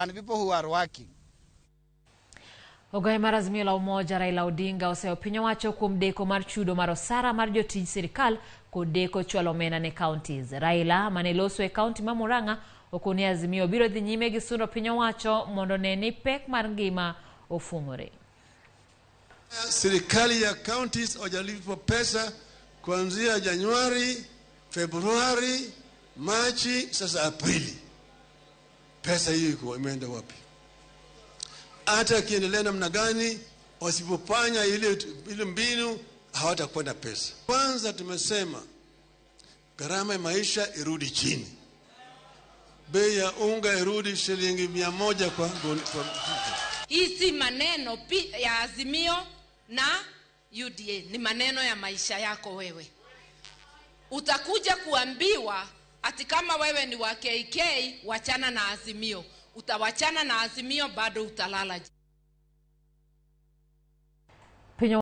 And people who are working. Ogoye mar Azimio la Umoja Raila Odinga oseyo piny owacho kuom deko mar chudo mar osara mar jotij sirikal kod deko chwalo omenda ne counties. Raila mane loso e kaunti ma Murang'a okoni Azimio biro dhi nyime gi sundo piny owacho mondo ne ni pek mar ngima ofung'ore. Serikali ya counties hawajalipwa pesa kuanzia Januari, Februari, Machi, sasa Aprili. Pesa hiyo iko imeenda wapi? Hata akiendelea namna gani, wasipofanya ile mbinu hawatakuwa na pesa. Kwanza tumesema gharama ya maisha irudi chini, bei ya unga irudi shilingi 100 kwa. Hii si maneno ya Azimio na UDA, ni maneno ya maisha yako wewe. Utakuja kuambiwa ati kama wewe ni wa KK, wachana na Azimio. Utawachana na Azimio, bado utalala.